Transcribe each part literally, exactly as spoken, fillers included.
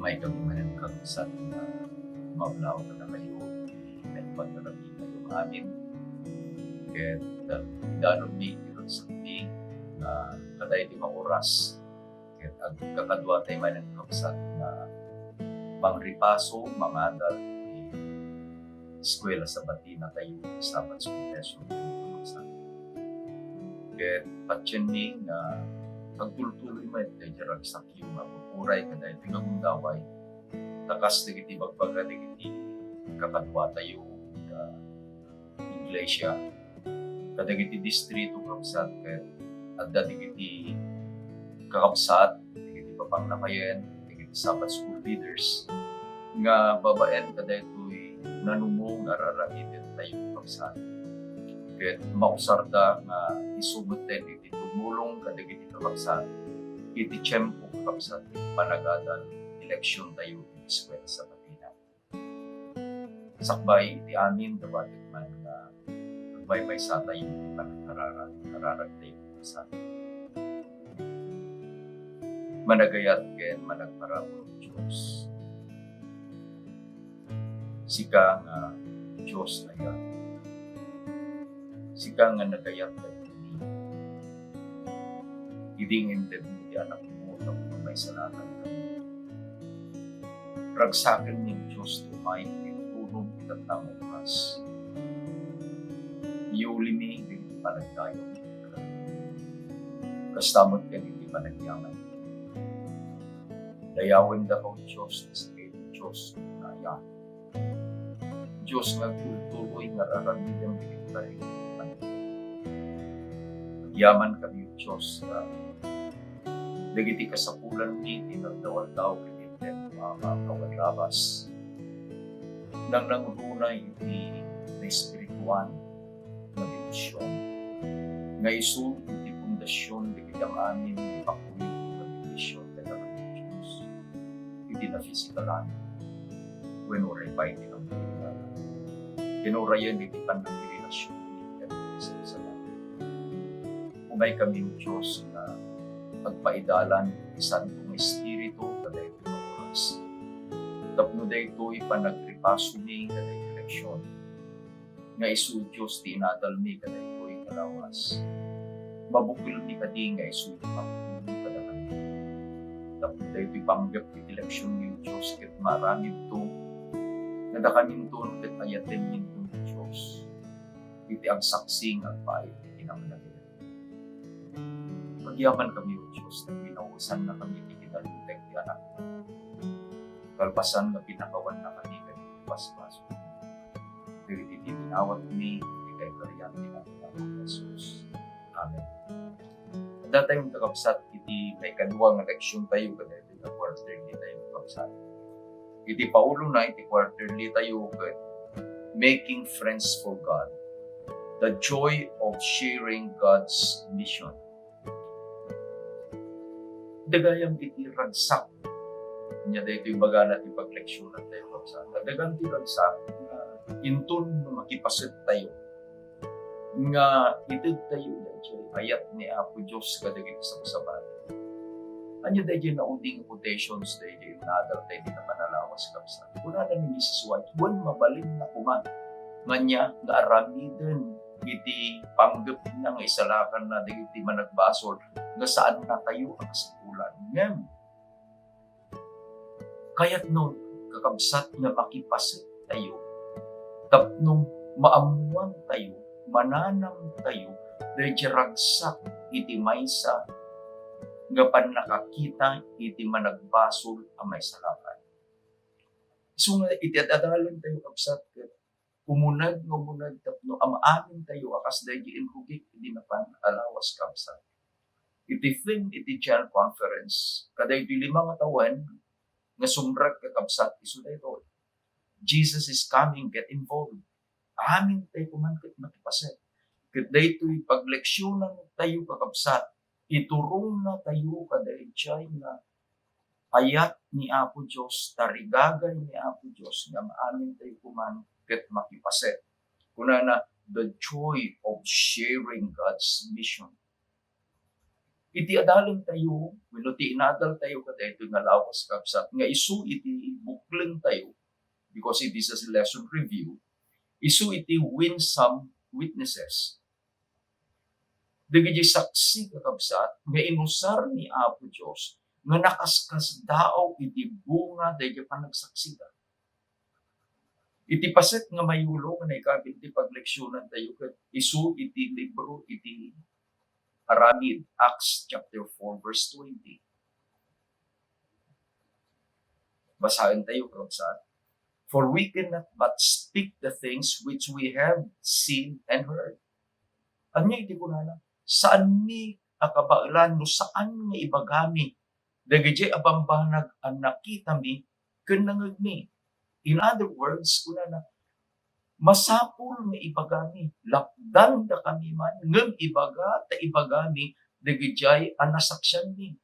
May kami manen, kakabsat, nga maulaw kadakayo, may pagkakabitayo amin. Ket, uh, idanonmi, irunsakmi, nga kadaydi nga oras, ket agkakadua tayo manen, kakabsat, nga mangripaso, mangadal ti Eskwela Sabatina tayo, Sabbath School Lesson, kakabsat. Ket patienmi nga agtultuloy met daydi ragsakyo nga aguray kadaytoy nga gundaway. Ta kas dagiti ibagbaga dagiti kakaduatayo nga iglesia, kadagiti distrito, kakabsat, ket adda dagiti kakabsat, dagiti papangnakayen, dagiti Sabbath School leaders, nga babaen kadaytoy nanumo nga ar-aramiden tayo, kakabsat. Ket mausarda nga isu metten iti tumulong kadagiti kakabsat iti tiempo, kakabsat, ti panagadal ti leksion tayo iti Eskwela Sabatina. Sakbay iti amin, dawatek man nga agmaymaysa tayo iti panagkararag, kararag tayo, kakabsat. Managayat ken managparabur, Dios. Sika nga Dios a yat. Sika nga nagayat kadakami. Idi nga intedmo ti Anakmo tapno maisalakan kami. Ragsakenmi, Dios, ti umay iti tulong iti tattan nga oras. Iyulimi dagiti panagdayawmi. Kasta met ken iti panagyaman. Dayawendaka, O Dios, ti sakit, Dios nga ayat. Dios nga agtultuloy nga ar-aramiden dagiti tarigtan. Agyaman kami, O Dios, nga dagiti kasapulanmi ti nagdawaldaw ken intedmo a makawan labas. Nangnangruna iti naespirituan nga bendision, nga isu iti pundasion dagiti amin nga ipakuyog nga bendision kadagiti Dios iti napisikalan wenno uray pay ti nagdulngaw. Kinurayen iti pannakirelasion ken iti salsala. Umay kami, O Dios, nga agpaidalan iti Santo nga Espiritu kadaytoy nga oras. Tapno daytoy panagripasomi kadaytoy leksion nga isu, Dios, ti inadalmi kadaytoy nga lawas. Mabukelmi kadi nga isu ti pagtulong kadakami. Tapno daytoy panggep iti leksionmi, Dios, ket maaramidto nga dakaminton ket ayatenminto, Dios, iti agsaksi nga agpaay iti kinamnagilem. Agyaman kami, O Dios, ta binawasanna kami iti kinalinteg ti Anakmo. Kalpasan nga pinakawanna kami kadagiti basbasol. Dagiti titinawatmi iti kaikarian ti Anak, Jesus. Amen. Adda tayo, kakabsat, iti maikadua nga leksion tayo, kadagiti nga quarterly tayo, kakabsat. Iti paulona iti quarterly tayo ket Making Friends for God, the Joy of Sharing God's Mission. Dagayam iti ragsak. Nya daytoy ibagana ti pagleksionan tayo, kakabsat. Dagayam ti ragsak nga inton makipaset tayo nga ited tayo daydiay ayat ni Apo Dios kadagiti sabsabali. Ania daydiay naudi nga quotations daydiay naadal tayo iti napan a lawas, kabsat? Kunana ni Missus White, "Wen, mabalinna koma nga ania nga aramiden iti panggepna nga isalakanna dagiti managbasol nga saannatayo a kasapulan." Ngem, kayatno, kakabsat, nga makipaset tayo tapno maammoan tayo, mananam tayo daydiay ragsak iti maysa nga pannakakita iti managbasol a maisalakan. Isu nga iti ad-adalan tayo, kabsat, ket umuneg nga umuneg tapno am-amin tayo a kas daydi inkugik idi napan a lawas, kabsat. Iti theme iti General Conference, kadaydi lima nga tawen nga sumrek, kakabsat, isu daytoy, "Jesus is coming, get involved." Amin tayo kuman ket makipaset. Ket daytoy pagleksionan tayo, kakabsat, iturongna tayo kadaydiay nga ayat ni Apo Dios, tarigagay ni Apo Dios nga amin tayo kuman ket makipaset. Kunana, the joy of sharing God's mission. Iti adalentayo, wenno ti inadaltayo kadaytoy nga lawas, kabsat, nga isu iti buklengtayo, because it is a lesson review, isu iti win some witnesses. Dagiti saksi, kakabsat, nga inusar ni Apo Dios nga nakaskasdaaw iti bunga daydi panagsaksida. Iti paset nga mayulo nga naikabil ti pagleksionantayo ket isu iti libro iti Aramid, Acts chapter four, verse twenty. Basaentayo, kakabsat. "For we cannot but speak the things which we have seen and heard." Ania iti kunana? Saanmi a kabaelan no saan nga ibagami dagiti a bambanag a nakitami ken nangngegmi. In other words, kunana, masapul nga ibagami, lapdandakami man, ngem ibaga ta ibagami dagiti a nasaksianmi.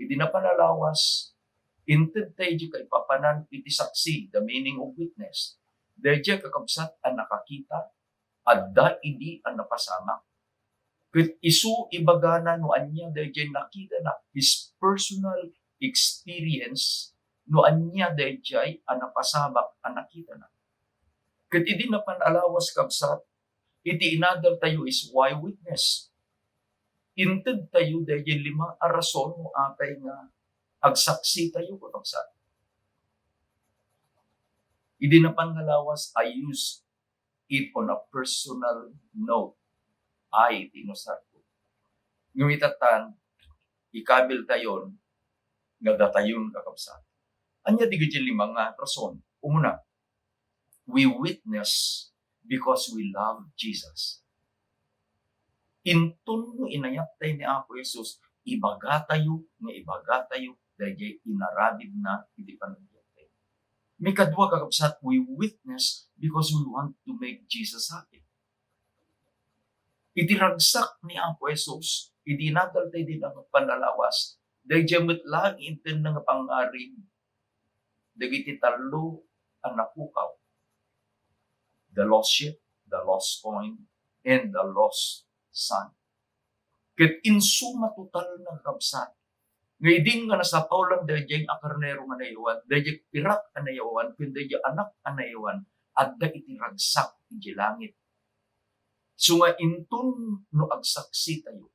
Idi napan a lawas, intedtayo diay kaipapanan iti saksi, the meaning of witness. Daydiay, kakabsat, a nakakita, adda idi a napasamak. Ket isu ibagana no ania daydiay nakitana, his personal experience, no ania daydiay a napasamak a nakitana. Ket idi napan a lawas, kabsat, iti inadaltayo is why witness. Intedtayo daydiay lima a rason no apay nga agsaksitayo, kakabsat. Idi napan nga lawas, I use it on a personal note. Ay, iti inusarko. Ngem itatan, ikabiltayon nga datayon, kakabsat. Ania dagiti lima nga rason? Umuna, we witness because we love Jesus. Inton no inayattay ni Apo Jesus, ibagatayo nga ibagatayo daydiay inaramidna iti panagbiagtayo. Mikadua, kakabsat, we witness because we want to make Jesus happy. Iti ragsak ni Apo Jesus, idi inadaltayo daydi a panlawas, daydiay met laeng inted nga pangngarig dagiti tallo a napukaw, the lost sheep, the lost coin, and the lost son. Ket insuma totalna, kakabsat, nga idin nga nasapawlan daydiay a karnero nga nayawan, daydiay pirak a nayawan, ken daydiay anak a nayawan, adda iti ragsak idiay langit. So nga inton no agsaksitayo,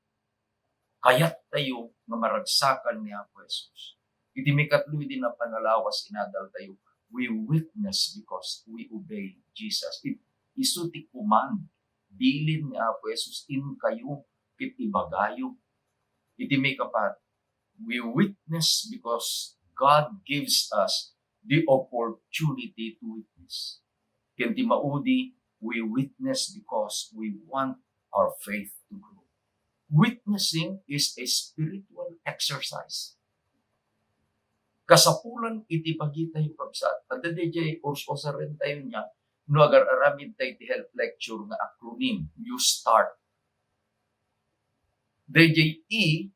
kayattayo nga maragsakan ni Apo Jesus. Iti mikatlo, idi napan a lawas inadaltayo, we witness because we obey Jesus. It, isu ti command, bilin ni Apo Jesus, inkayo ket ibagayo. Iti mikapat, we witness because God gives us the opportunity to witness. Ken ti maudi, we witness because we want our faith to grow. Witnessing is a spiritual exercise. Kasapulan iti bagitayo, kabsat. Adda daydiay urs-usarentayo nia no agar-aramidtayo iti health lecture nga acronym, you start. Daydiay E,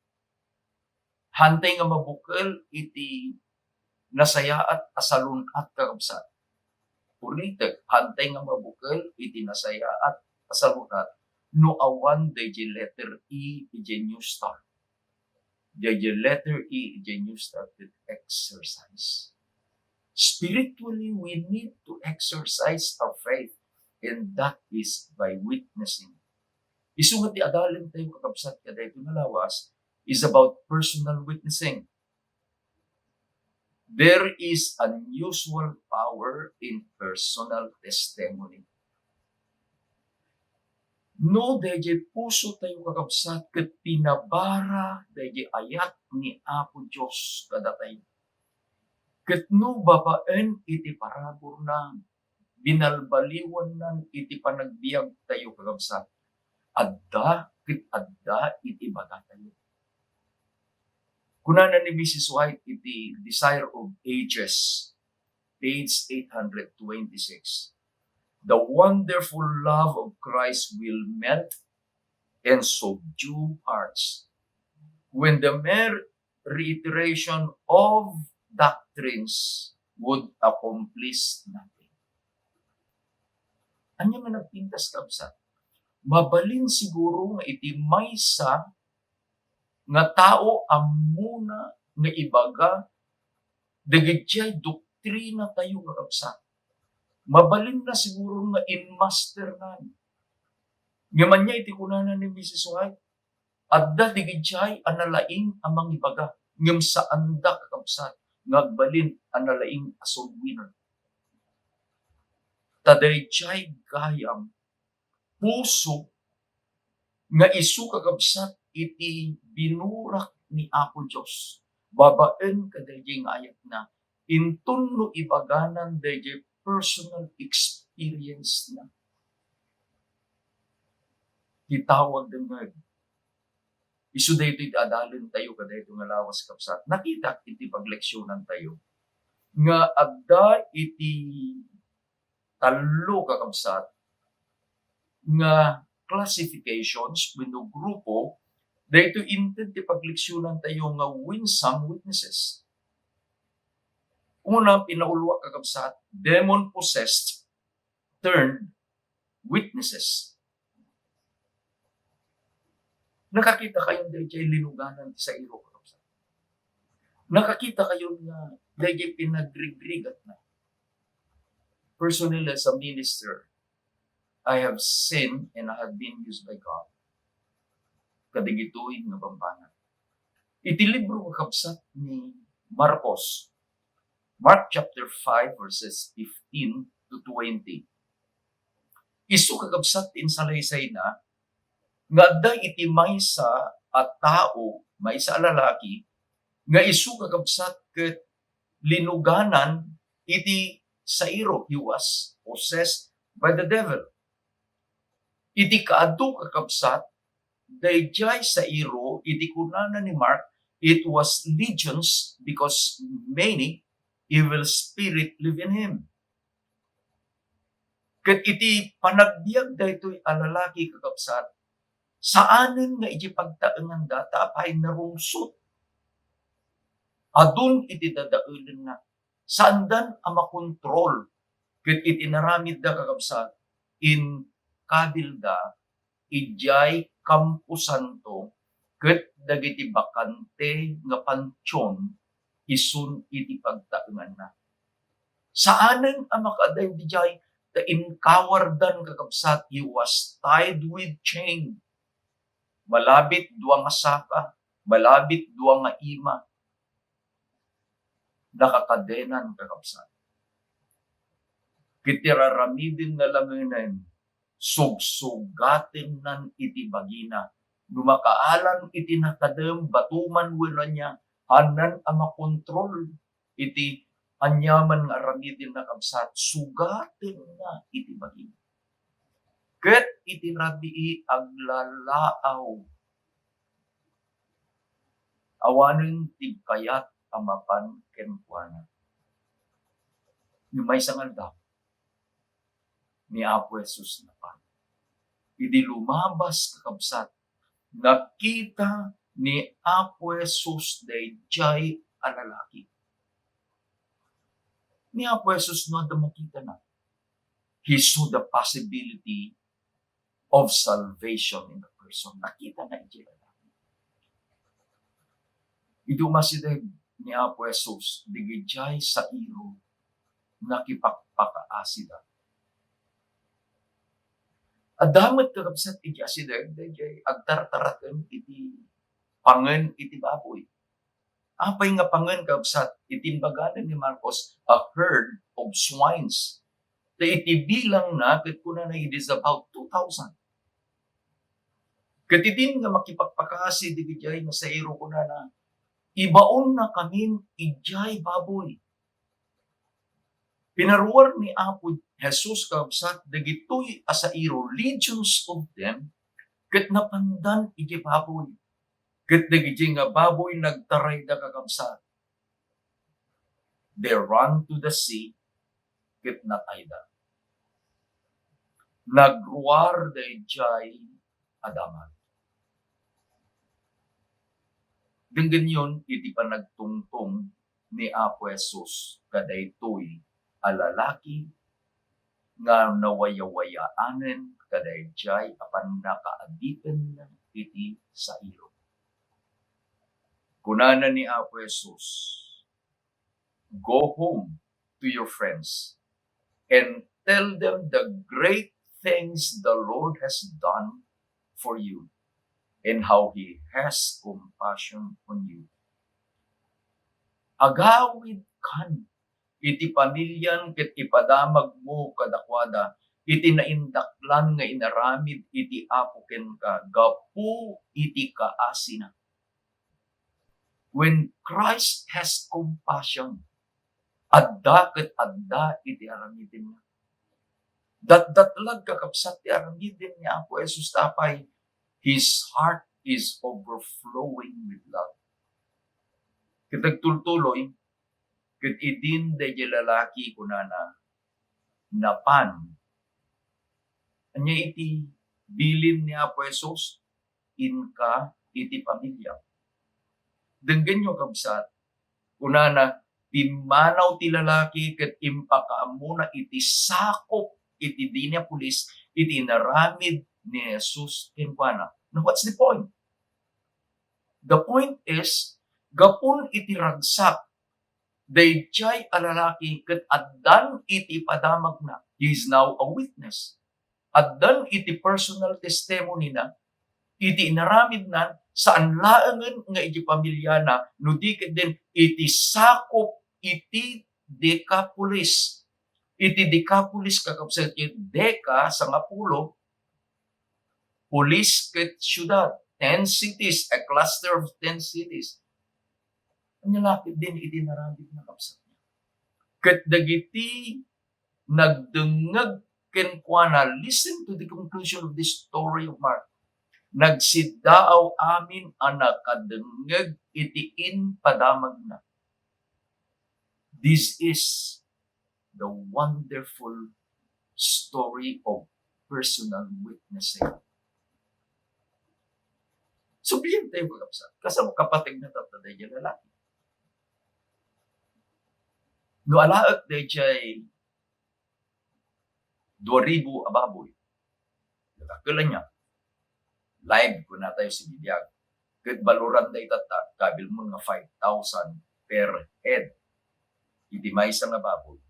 hantay nga mabukel iti nasayaat a salun-at, kakabsat. Ulitek, hantay nga mabukel iti nasayaat a salun-at no awan daydiay letter E idiay New Start. Daydiay letter E idiay New Start ket exercise. Spiritually, we need to exercise our faith, and that is by witnessing. Isu nga ti adalentayo, kakabsat, kadaytoy nga lawas is about personal witnessing. There is unusual power in personal testimony. No daydiay pusotayo, kakabsat, ket pinabara daydiay ayat ni Apo Dios kadatayo, ket no babaen iti paraburna, binalbaliwannan iti panagbiagtayo, kakabsat, adda ket adda iti ibagatayo. Kunana ni Missus White iti Desire of Ages, page eight hundred twenty-six, "The wonderful love of Christ will melt and subdue hearts when the mere reiteration of doctrines would accomplish nothing." Ania nga nagpintas, kabsat? Mabalin siguro nga iti maysa nga tao ammona nga ibaga dagidiay doktrina tayo nga kabsat. Mabalinna siguro nga inmasternan. Ngem ania iti kunana ni Missus White? Adda dagidiay a nalaing a mangibaga, ngem saanda, kakabsat, nga agbalin a nalaing a soul winner. Ta daydiay gayam puso nga isu, kakabsat, iti binurak ni Apo Dios babaen kadaydiay nga ayatna, inton no ibaganan daydiay personal experience na. Ti tawag dengngeg. Isu daytoy ti adalen tayo kadaytoy nga lawas, kabsat. Nakita iti pagleksyonan tayo nga adda iti tallo, kakabsat, nga classifications wenno grupo, daytoy inted ti pagleksyonan tayo nga winsome witnesses. Una, pinauloak, kakabsat, demon-possessed turned witnesses. Nakakita kayo daydiay linuganan ti sairo, kakabsat? Nakakita kayo nga daydiay pinagrigrigatna? Personally, as a minister, I have seen and I have been used by God kadagitoy nga bambanag. Iti libro, kakabsat, ni Marcos, Mark chapter five, verses fifteen to twenty. Isu, kakabsat, ti insalaysayna nga adda iti maysa a tao, maysa a lalaki, nga isu, kakabsat, ket linuganan iti sairo. He was possessed by the devil. Iti kaadu, kakabsat, daydiay sairo, iti kunana ni Mark, it was legions because many evil spirit live in him. Ket iti panagbiag daytoy a lalaki, kakabsat, saanen nga iti pagtaenganda ta apay narungsot. Adun iti dadaelenna. Saandan a makontrol. Ket iti naramidda, kakabsat, inkabilda idiay kamposanto ket dagiti bakante nga pantion isun iti pagtaenganna. Saanen a makaadda idiay ta inkawardan, kakabsat, he was tied with chain. Malabit dua nga saka, malabit dua nga ima. Nakakadenan, kakabsat. Ket ti raramiden nga langenen, sugsugatennan iti bagina. No makaalan iti nakadem, bato man wenno ania, haannan a makontrol iti aniaman nga aramiden, kakabsat, sugatenna iti bagina. Ket iti rabii aglalaaw. Awanen ti kayat a mapan kenkuana. Ngem maysa nga aldaw, ni Apo Jesus napan. Idi lumabas, kakabsat, nakita ni Apo Jesus daydiay a lalaki. Ni Apo Jesus, no adda makitana, he saw the possibility of salvation in the person. Nakitana idiay lalaki. Idi umasideg ni Apo Jesus, dagidiay sairo, nakipakpakaasida. Adda met, kakabsat, idi asideg, daydiay agtartaraken iti pangen iti baboy. Apay nga pangen, kabsat? Iti imbaganen ni Marcos, a herd of swines. Ta iti bilangna, ket kunana, it is about two thousand. Ket idin nga makipagpakaasi dagiti ay nga sairo, kunana, "Ibaonnakamin idiay baboy." Pinaruar ni Apo Jesus, kabsat, dagitoy a sairo, legions of them, ket napandan idiay baboy. Ket dagiti nga baboy nagtarayda, kakabsat. They ran to the sea, ket natayda. Nagruar daydiay a damag. Denggenyon iti panagtungtong ni Apo Jesus kadaytoy a lalaki nga nawayawayaanen kadaydiay a pannakaaditen iti sairo. Kunana ni Apo Jesus, "Go home to your friends and tell them the great things the Lord has done for you and how He has compassion on you." Agawidkan iti pamiliam ket ipadamagmo kadakuada iti naindaklan nga inaramid iti Apo kenka gapu iti kaasina. When Christ has compassion, adda ket adda iti aramidenna. Datdatlag, kakabsat, ti aramiden ni Apo Jesus, tapay His heart is overflowing with love. Ket agtultuloy, ket idin daydiay lalaki kunana, "Napan." Ania iti bilin ni Apo Jesus? "Inka iti pamiliam." Denggenyo, kabsat, kunana, pimmanaw ti lalaki ket impakaammona iti sakup iti Decapolis iti inaramid ni Jesus kenkuana. Now, what's the point? The point is, gapun iti ragsak daydiay a lalaki ket addan iti ipadamagna. He is now a witness. Addan iti personal testimony na iti inaramidna, saan laengen nga iti pamiliana, no di ketdin iti sakup iti Decapolis. Iti Decapolis, kakabsat, iti Deca, sangapulo, polis ket siudad, ten cities, a cluster of ten cities. Ania la ketdin iti inaramidna, kabsat? Ket dagiti nagdengngeg kenkuana, listen to the conclusion of this story of Mark. Nagsiddaaw amin a nakadengngeg iti impadamagna. This is the wonderful story of personal witnessing. Sublientayo, kakabsat, kasano kapategna tatta daydiay lalaki? No alaek daydiay dua ribu a baboy, dakkel ania, live, kunatayo, sibibiag. Ket baloran dayta ta, kabilmon nga five thousand per head iti maysa nga baboy.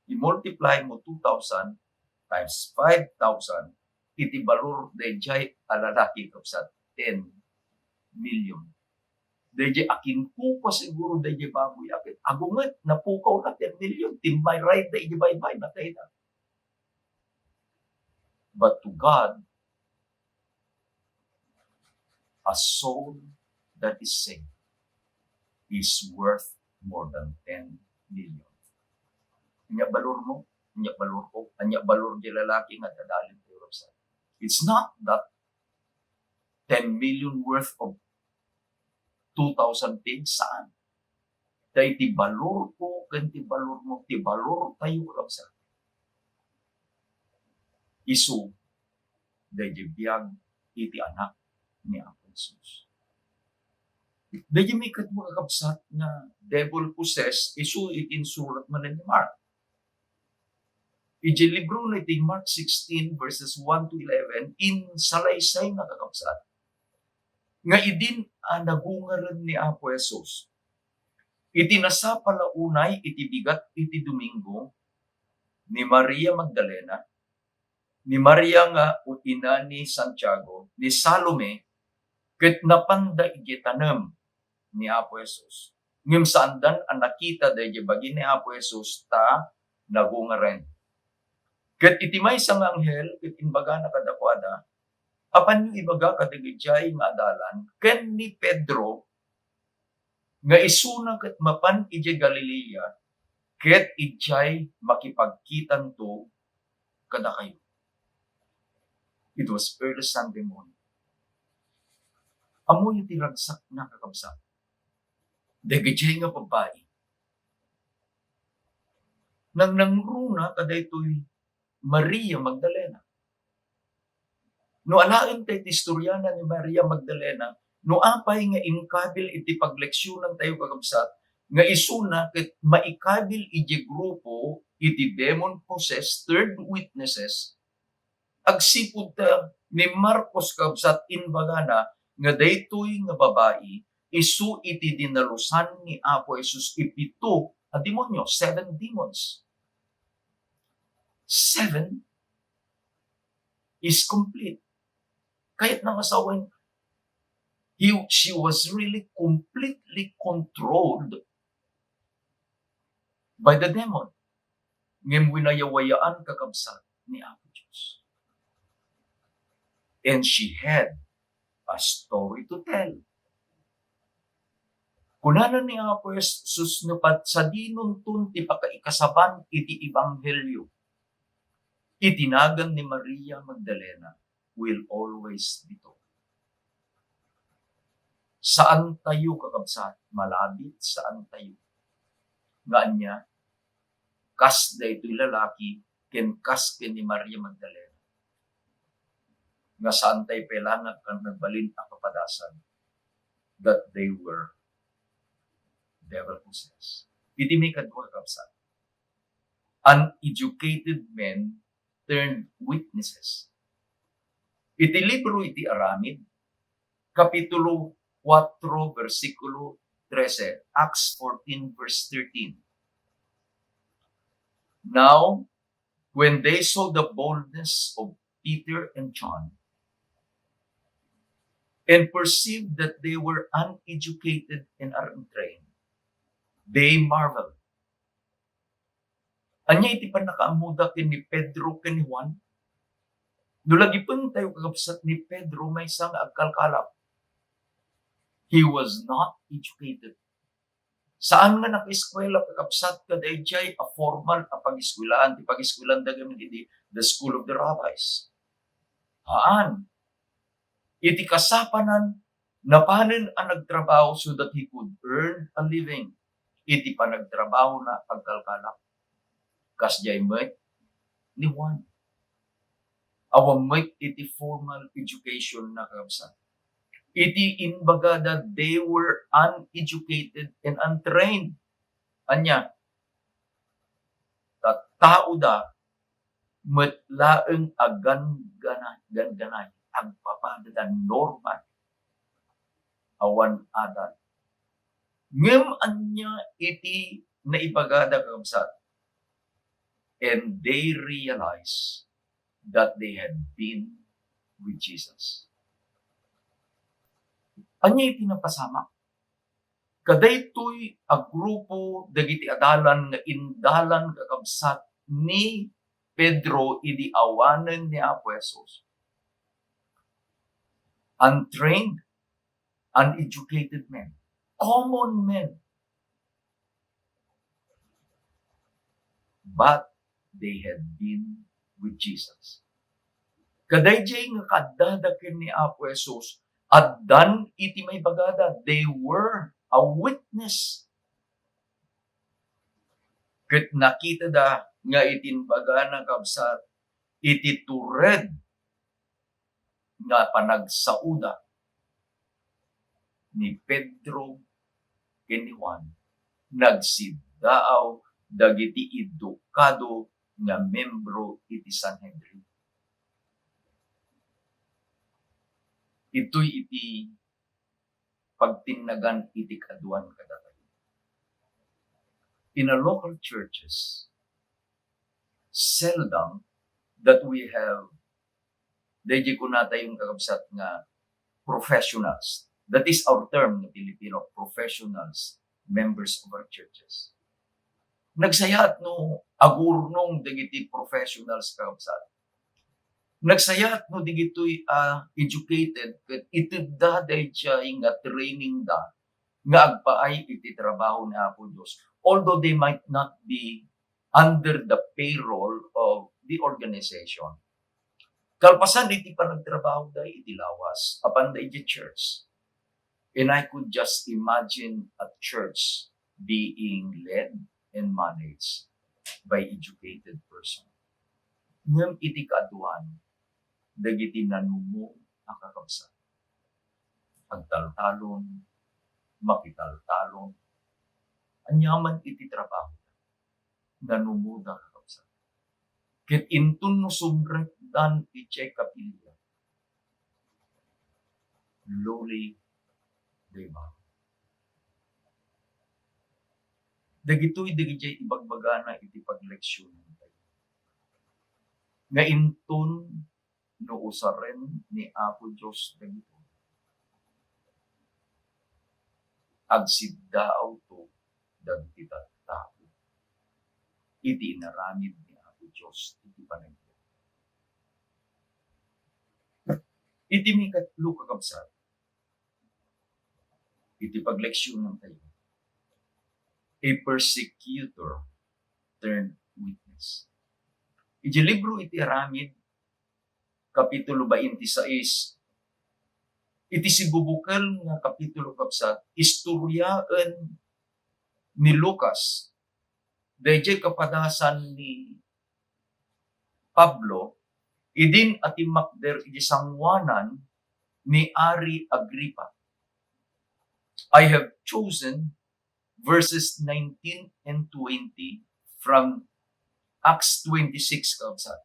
I-multiply mo two thousand times five thousand, iti balor daydiay a lalaki, kabsat, ten million. Daydiay a kinkupa siguro daydiay baboy a ket agunget, napukawna ten million, timmayrayda iti baybay, natayda. But to God, a soul that is saved is worth more than ten million. Ania balor mo? Ania balor ko? Ania balor di lalaki nga dadalin ti oras? It's not that ten million worth of two thousand pigs, saan? Daydi balor ko ken ti balor mo, ti balor tayo, kakabsat. Isu, daydi biag iti Anak ni Apo Jesus. Daydi maikkat mo, kakabsat, nga devil possessed, isu iti insurat manen ni Mark. Iti libro na iti Mark sixteen, verses one to eleven, insalaysay na, kakabsat, nga idin a nagungaren ni Apo Jesus. Iti nasapul a unay iti bigat iti Domingo, ni Maria Magdalena, ni Maria nga ina ni Santiago, ni Salome, ket napanda idiay tanem ni Apo Jesus. Ngem saandan a nakita daydiay bagi ni Apo Jesus ta nagungaren. Ket iti maysa nga anghel ket imbagana kadakuada, "Apanyo ibaga kadagiti nga adalan ken ni Pedro nga isuna ket mapan idiay Galilea, ket idiay makipagkitanto kadakayo." It was early Sunday morning. Ammoyo ti ragsakna, kakabsat. Dagiti nga babbai, nangnangruna kadaytoy Maria Magdalena. No alaen tayo ti istoriana ni Maria Magdalena, no apay nga inkabil iti pagleksionantayo, kakabsat, nga isuna ket maikabil iti grupo iti demon-possessed third witnesses, agsipud ta ni Marcos, kabsat, imbagana nga daytoy nga babai isu iti dinalusan ni Apo Jesus ti pito a demonio, seven demons. Seven is complete. Kayatna nga sawen, he, she was really completely controlled by the demon. Ngem winayawayaan, kakabsat, ni Apo Dios. And she had a story to tell. Kunana ni Apo Jesus, no pad-, sadinonton ti pakaikasaban iti ebanghelio, iti nagan ni Maria Magdalena will always be told. Saantayo, kakabsat, malabit, saantayo. Nga ania, kas daytoy lalaki, ken kas ken ni Maria Magdalena, nga saantay pay la nagkan-, nagbalin a kapadasan, that they were devil possessed. Iti maikadua, kakabsat, uneducated men turned witnesses. Iti libro iti Aramid, Kapitulo kuatro, bersikulo trese, Acts fourteen, verse thirteen. Now, when they saw the boldness of Peter and John, and perceived that they were uneducated and untrained, they marveled. Ania iti pannakaammoda ken ni Pedro ken ni Juan? No lagipentayo, kakabsat, ni Pedro maysa nga agkalkalap. He was not educated. Saan nga nakaeskuela, kakabsat, kadaydiay a formal a pag-eskuelaan, ti pag-eskuelaan da ngamin idi the school of the rabbis. Haan. Iti kasapanan, napanen a nagtrabaho so that he could earn a living. Iti panagtrabahona, agkalkalap. Kasdiay met ni Juan. Awan met iti formal education na, kakabsat. Iti imbagada, they were uneducated and untrained. Ania? Tattaoda met laeng a gangganay, gangganay, agpapadada normal. Awan adal. Ngem ania iti naibagada, kakabsat? And they realize that they had been with Jesus. Ania iti napasamak? Kadaytoy a grupo dagiti adalan nga indalan, kakabsat, ni Pedro idi awanen ni Apo Jesus. Untrained, uneducated men, common men. But they had been with Jesus. Kadaydiay nga kaaddada ken ni Apo Jesus, addan iti maibagada, they were a witness. Ket nakitada nga iti imbagana, kabsat, iti tured nga panagsaoda ni Pedro ken ni Juan, nagsiddaaw dagiti edukado nga membro iti Sanhedrin. Itoy iti pagtinnagan iti kaaduan kadatayo. In a local churches, seldom that we have, daydi kunatayon, kakabsat, nga professionals. That is our term nga Filipino, professionals, members of our churches. Nagsayaat no agurnong dagiti professionals, kakabsat. Nagsayaat no digitoy a educated ket itedda daydiay nga training da nga agpaay iti trabaho ni Apo Dios, although they might not be under the payroll of the organization. Kalpasan iti panagtrabahoda iti lawas, apanda iti church. And I could just imagine a church being led and managed by educated person. Ngem iti kaaduan, dagiti nanumo a kakabsat, agtaltalon, makitaltalon, aniaman iti trabaho, nanumoda, kakabsat. Ket inton no sumrekdan idiay kapilya, lowly they bow. Dagitoy dagiti ibagbagana iti pagleksionanta. Nga inton no usaren ni Apo Dios dagitoy, agsiddaawto dagiti tattao iti inaramid ni Apo Dios iti panagbiag. Iti mikatlo, kakabsat, iti pagleksionantayo, a persecutor turned witness. Iti libro iti Aramid, Kapitulo twenty-six, iti sibubukel nga kapitulo, kabsat, istoryaen ni Lucas daydiay kapadasan ni Pablo idin a timmakder iti sangoanan ni Ari Agripa. I have chosen verses nineteen and twenty from Acts twenty-six, kabsat.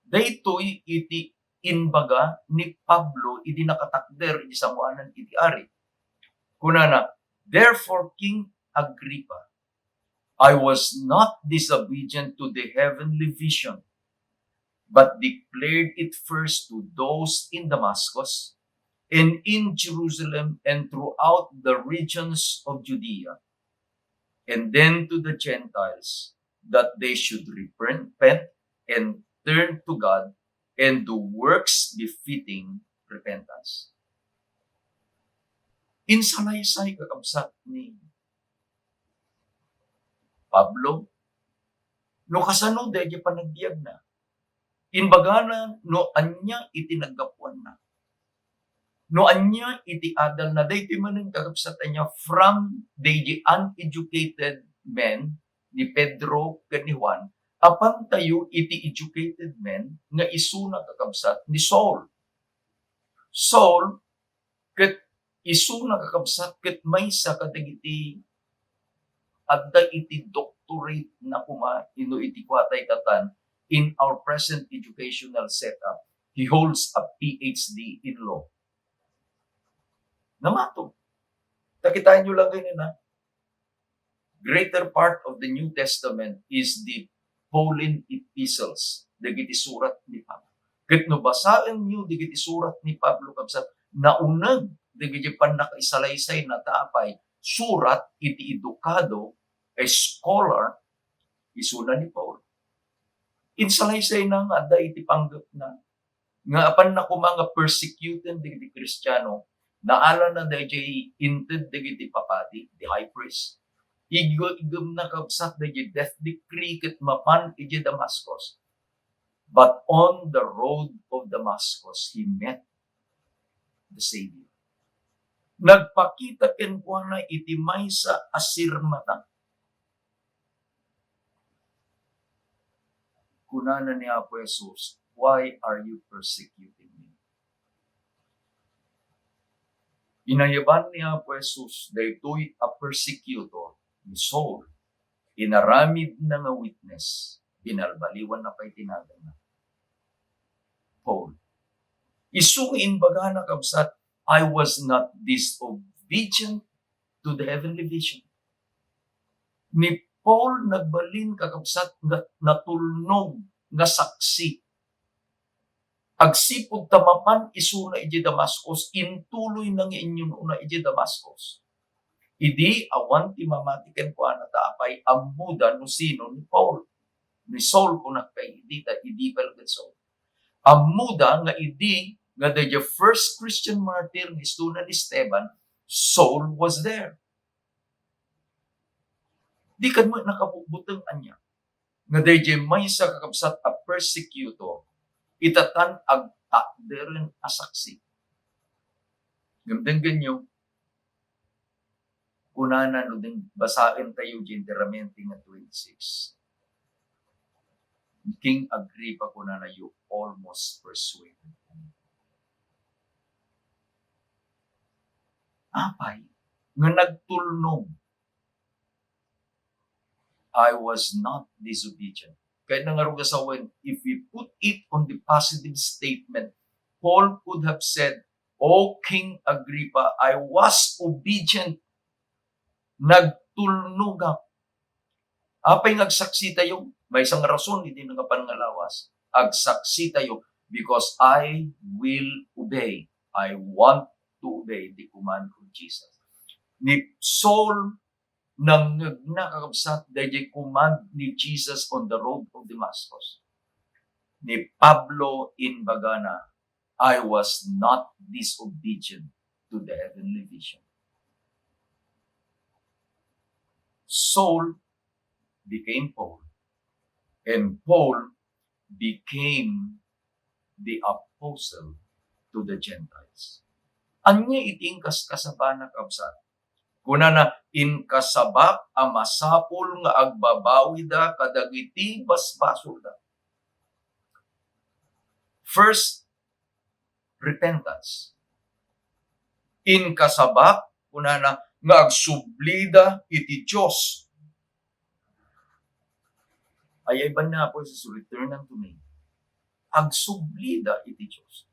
Daytoy iti imbaga ni Pablo idi nakatakder iti sangoanan iti ari. Kunana, "Therefore, King Agrippa, I was not disobedient to the heavenly vision, but declared it first to those in Damascus and in Jerusalem and throughout the regions of Judea, and then to the Gentiles, that they should repent and turn to God and do works befitting repentance." Insalaysay, kakabsat, ni Pablo no kasano daydiay panagbiagna. Imbagana no ania iti naggapuanna. No ania iti adalna, daytoy manen, kakabsat, ania, from daydi uneducated men ni Pedro ken ni Juan, apantayo iti educated men nga isuna, kakabsat, ni Saul. Saul, ket isuna, kakabsat, ket maysa kadagiti adda iti doctorate na koma, ino iti kuatay katan, in our present educational setup, he holds a P H D in law. Namatog. Ta kitaenyo lang ganyan, ha? Greater part of the New Testament is the Pauline epistles, dagiti surat ni Pablo. Ket no basaenyo dagiti surat ni Pablo, kabsat, nauneg dagiti pannakaisalaysayna ta apay, surat iti edukado, a scholar, isuna ni Paul. Insalaysayna nga adda iti panggepna nga apanna koma nga persecuten dagiti Kristiano, naalana daydiay inted dagiti papadi, the high priest. Igge-, iggemna, kabsat, daydiay death decree ket mapan idiay Damascus. But on the road of Damascus, he met the Savior. Nagpakita kenkuana iti maysa a sirmata. Kunana ni Apo Jesus, "Why are you persecuting me?" Inayaban ni Apo Jesus daytoy a persecutor ni Saul. Inaramidna nga witness, binalbaliwanna pay ti naganna. Paul. Isu nga imbagana, kabsat, "I was not disobedient to the heavenly vision." Ni Paul nagbalin, kakabsat, nga natulnog nga saksi. Agsipud ta mapan isuna idiay Damascus, intuloyna nga inyun-una idiay Damascus. Idi awan ti mamati kenkuana ta apay, ammoda no sino ni Paul. Ni Saul, kunak pay idi, ta idi pay laeng Saul. Ammoda nga idi nga the first Christian martyr nga isuna ni Esteban, Saul was there. Di kadi met nakabutbuteng ania nga daydiay maysa, kakabsat, a persecutor, ita tan agtakderen a saksi. Ngem denggenyo, kunana no deng-, basaentayo diay enteramente nga twenty-six. King Agrippa, kunana, "You almost persuaded me." Apay nga nagtulnog? "I was not disobedient." Kayatna ngarud a sawen, if we put it on the positive statement, Paul could have said, "O King Agrippa, I was obedient." Nagtulnogak. Apay nga agsaksitayo? Maysa nga rason idi nangapan nga lawas. Agsaksitayo because I will obey. I want to obey the command of Jesus. Ni Saul, nangngegna, kakabsat, daydiay command ni Jesus on the road of Damascus. Ni Pablo, imbagana, "I was not disobedient to the heavenly vision." Saul became Paul, and Paul became the apostle to the Gentiles. Ania iti inkaskasabana, kabsat? Kunana, "Inkasabak a masapul nga agbabawida kadagiti basbasolda." First, repentance. "Inkasabak," kunana, "nga agsublida iti Dios." Ay, ay, banna po Jesus, "Return unto me." Agsublida iti Dios.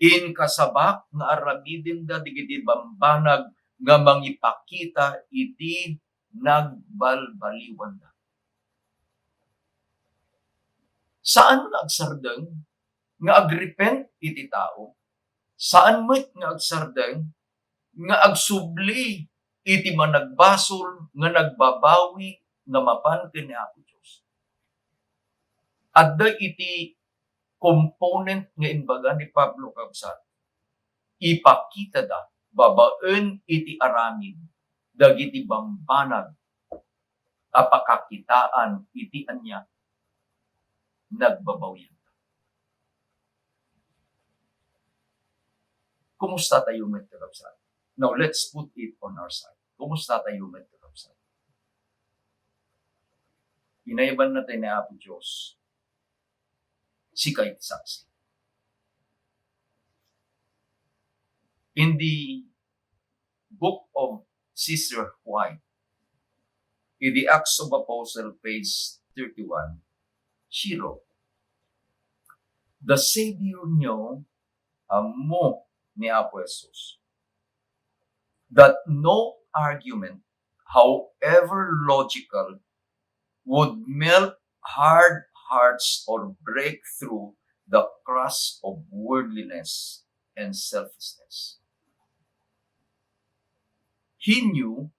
"Inkasabak nga aramidenda dagiti bambanag nga mangipakita iti nagbalbaliwanda." Saan nga agsardeng nga agrepent iti tao. Saan met nga agsardeng nga agsubli iti managbasol nga nagbabawi nga mapan ken ni Apo Dios. Adda iti component nga imbaga ni Pablo, kabsat, ipakitada babaen iti aramid dagiti bambanag a pakakitaan iti ania? Nagbabawian. Kumusta tayo met, kakabsat? Now, let's put it on our side. Kumusta tayo met, kakabsat? Inayabannatayo ni Apo Dios, sika iti saksi. In the book of Sister White, in the Acts of Apostle, page thirty-one, she wrote, "The Savior knew," ammo ni Apo Jesus, "that no argument, however logical, would melt hard hearts or break through the crush of worldliness and selfishness." He knew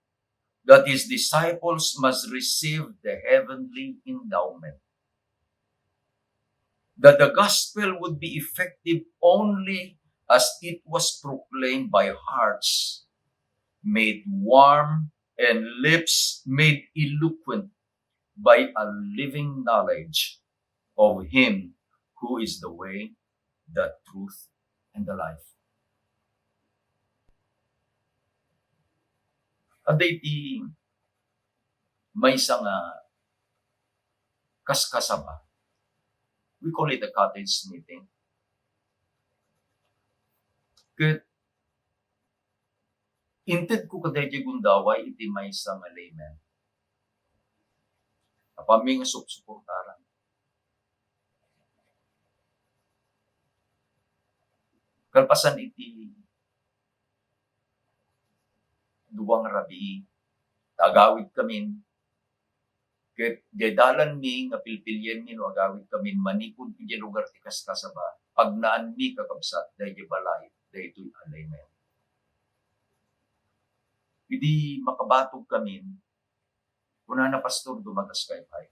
that his disciples must receive the heavenly endowment, that the gospel would be effective only as it was proclaimed by hearts made warm and lips made eloquent by a living knowledge of Him who is the way, the truth, and the life. Adda iti maysa nga kaskasaba. We call it a cottage meeting. Ket intedko kadaydiay gundaway iti maysa nga layman. Apanmi nga supsuportaran. Kalpasan iti dua nga rabii, ta agawidkamin, ket diay dalanmi nga pilpilienmi no agawidkamin manipud idiay lugar ti kaskasaba, pagnaanmi, kakabsat, daydiay balay daytoy a layman. Idi makabatogkamin, kunana, "Pastor, dumagaskayo pay."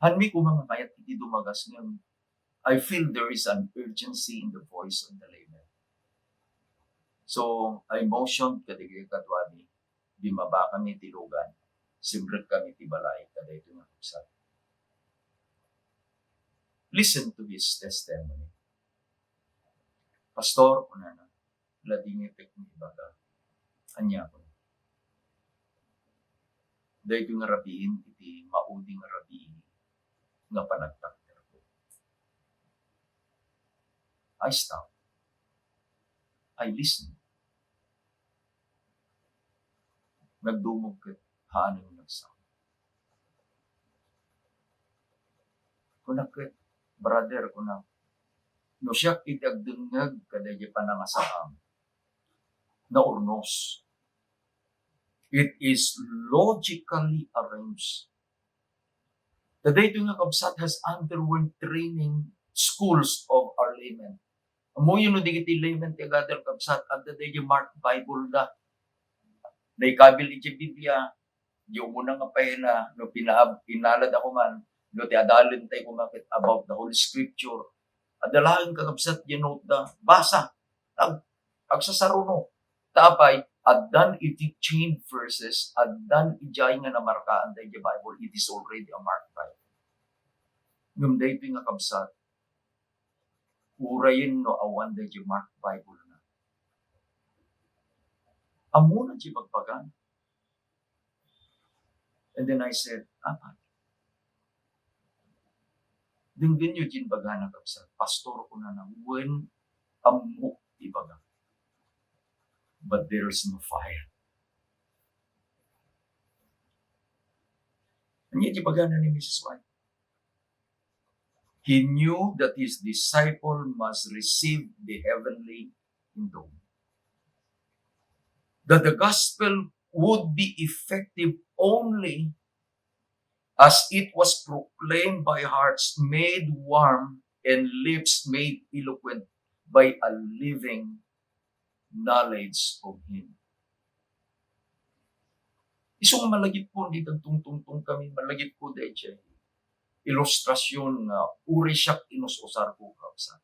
Hanmi koma nga kayat iti dumagas ngem I feel there is an urgency in the voice of the layman. So, I motioned kadagiti kaduami, bimmaba kami ti lugan, simrek kami ti balay kadaytoy nga kabsat. Listen to his testimony. "Pastor," kunana, "ladingetek nga ibaga." Ania, kunana. Daytoy nga rabiin iti maudi nga rabii nga panagtakderko. I stop. I listen. Nagdumog ket haanen nga nagsao. Kunak ket, "Brother," kunak, "no siak iti agdengngeg kadaydiay panangasaam, naurnos. It is logically arranged. Daytoy nga kabsat has underwent training schools of our laymen. Ammoyo no dagiti laymen ti agadal, kabsat, adda daydi marked Bible da. Naikabil iti Biblia, di umuna nga paila, no pinaab-, inalada ko man, no ti adalen tayo kumakit about the Holy Scripture. Adda laeng, kakabsat, di note da. Basa. Ag-, agsasaruno. Ta apay, addan iti chained verses, addan idiay nga namarkaan daydi Bible, it is already a marked Bible. Ngem daytoy nga kabsat, urayen no awan daydi marked Bible na. Ammona ti bagbagana. And then I said, "Apo, denggenyo ti imbagana, kabsat." "Pastor," kunana, "wen, ammok ti ibaga. But there's no fire." Ania ti ibagana ni Missus White? He knew that his disciple must receive the heavenly endowment. That the gospel would be effective only as it was proclaimed by hearts made warm and lips made eloquent by a living knowledge of Him. Isu nga malagipko, di agtungtungtong kami, malagipko daydiay ilustrasion nga uray siak inus-usarko, kabsat.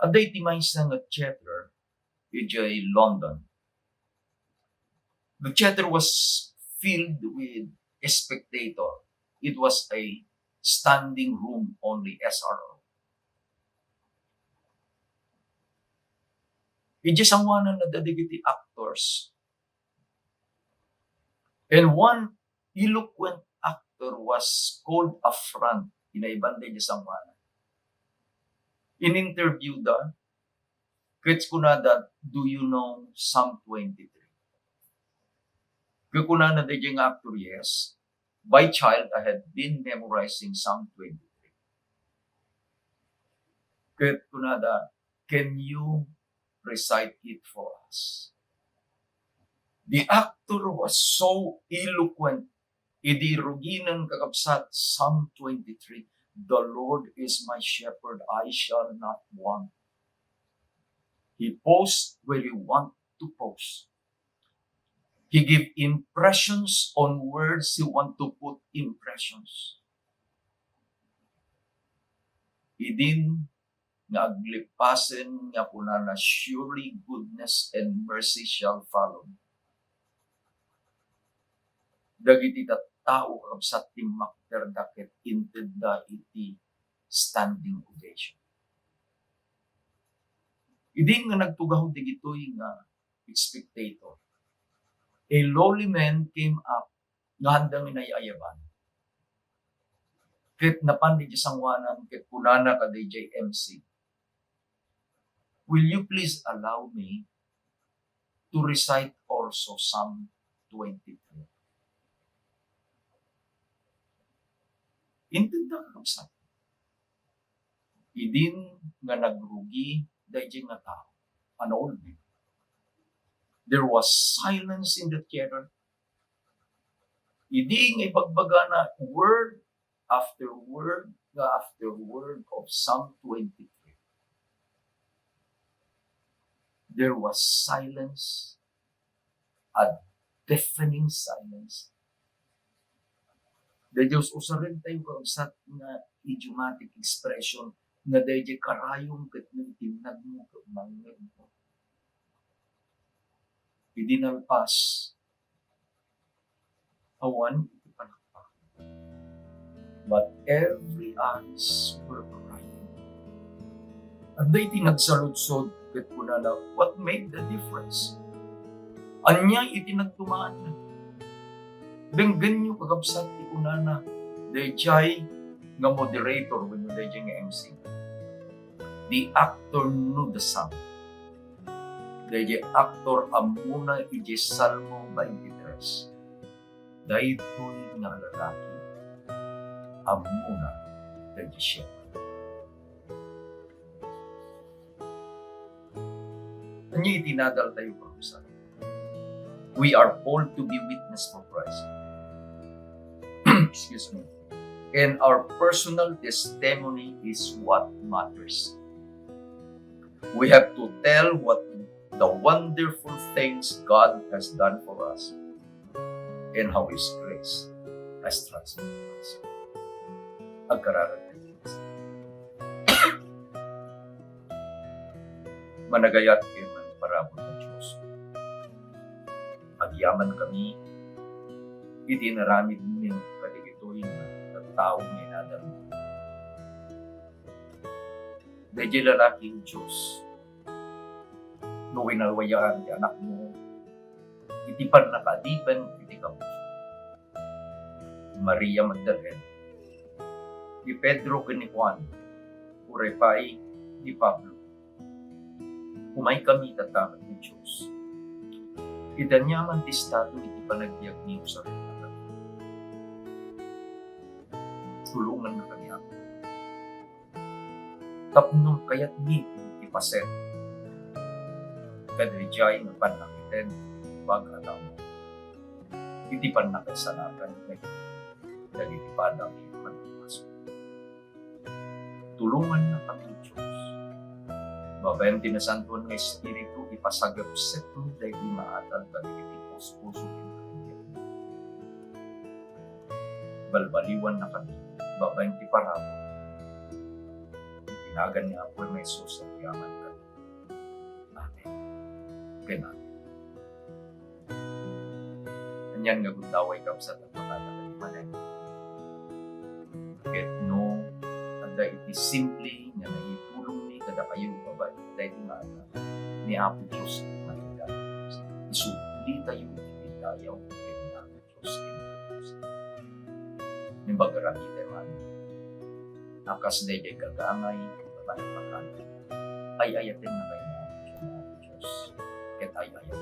Adda iti maysa nga theater idiay London. The theater was filled with spectator. It was a standing room only, S R O. Idiay sangoanan, adda dagiti actors. And one eloquent actor was called up front, inaiban daydiay sangoanan. In-interview da, ket kunada, "Do you know Psalm twenty-three?" Ket kunana daydiay nga actor, "Yes. By child, I had been memorizing Psalm twenty-three." Ket kunada, "Can you recite it for us?" The actor was so eloquent. Idi ruginen, kakabsat, Psalm twenty-three, "The Lord is my shepherd, I shall not want." He paused where he want to pause. He give impressions on words he want to put impressions. Idin nga aglipasen nga kunana, "Surely goodness and mercy shall follow me." Dagiti tattao, kakabsat, timmakderda ket intedda iti standing ovation. Idin nga nagtugaw dagitoy nga spectator, a lowly man came up nga haanda nga inay-ayaban. Ket napan idiay sangoanan ket kunana kadaydiay M C, "Will you please allow me to recite also Psalm twenty-three?" Intedda, kakabsat. Idin nga nagrugi daydiay nga tao, an old man. There was silence in the theater. Idi nga ibagbagana word after word nga after word of Psalm twenty-three, there was silence, a deafening silence. Daydiay us-usaren tayo, kakabsat, nga idiomatic expression nga daydiay karayom ket no itinnagmo ket mangngegmo. Idi nalpas, awan iti palakpak. But every eyes were crying. Adda iti nagsaludsod ket kunana, "What made the difference? Ania iti nagtumaanna?" Denggenyo, kakabsat, ti kunana daydiay nga moderator wenno daydiay nga M C. The actor knew the psalm. Daydiay aktor ammona idiay Salmo twenty-three. Daytoy nga lalaki, ammona daydiay shepherd. Ania iti nadal tayo, kakabsat? We are called to be witness for Christ. Excuse me. And our personal testimony is what matters. We have to tell what the wonderful things God has done for us and how His grace has transformed us. Agkararag tayo. Managayat ken mangparabur a Dios. Agyamankami iti inaramidmi kadagitoy nga tattao nga inadalmo. Daydiay lalaki, Dios, no winawayaan ti anakmo iti pannakaadipen iti kabus. Maria Magdalena, ni Pedro ken ni Juan, uray pay ni Pablo. Umaykami ita, Ama ti Dios. Iti aniaman ti estado iti panagbiagmi, usarennakami. Tulongannakami, Apo. Tapno kayatmi ti ipaset kadaydiay nga pannakiteg ti imbag a tao iti pannakaisalakan dagiti padam iti pannakaisalakan. Tulongannakami, Dios. Babaen ti Nasantoan nga Espiritu, ipasagepsepmi daydi nga adal kadagiti puspuso ken kaaddaan. Balbaliwannakami babaen ti parabur. Iti nagan ni Apo nga Jesus, agyamankami. Amen. Ken amen. Anian nga gundaway, kabsat, a pakada kadi manen. Ket no adda iti simple nga naitulongmi kadakayo babaen kadaydi nga adal, ni Apo Dios ti mangidayaw. Isublitayo iti dayaw ken ni Apo Dios ken ni Apo Dios. Nagpagaramid tayo man. A kas daydiay gagangay nga panagpakada, ay-ayatennakayo ni Apo Dios, ket ay-ayat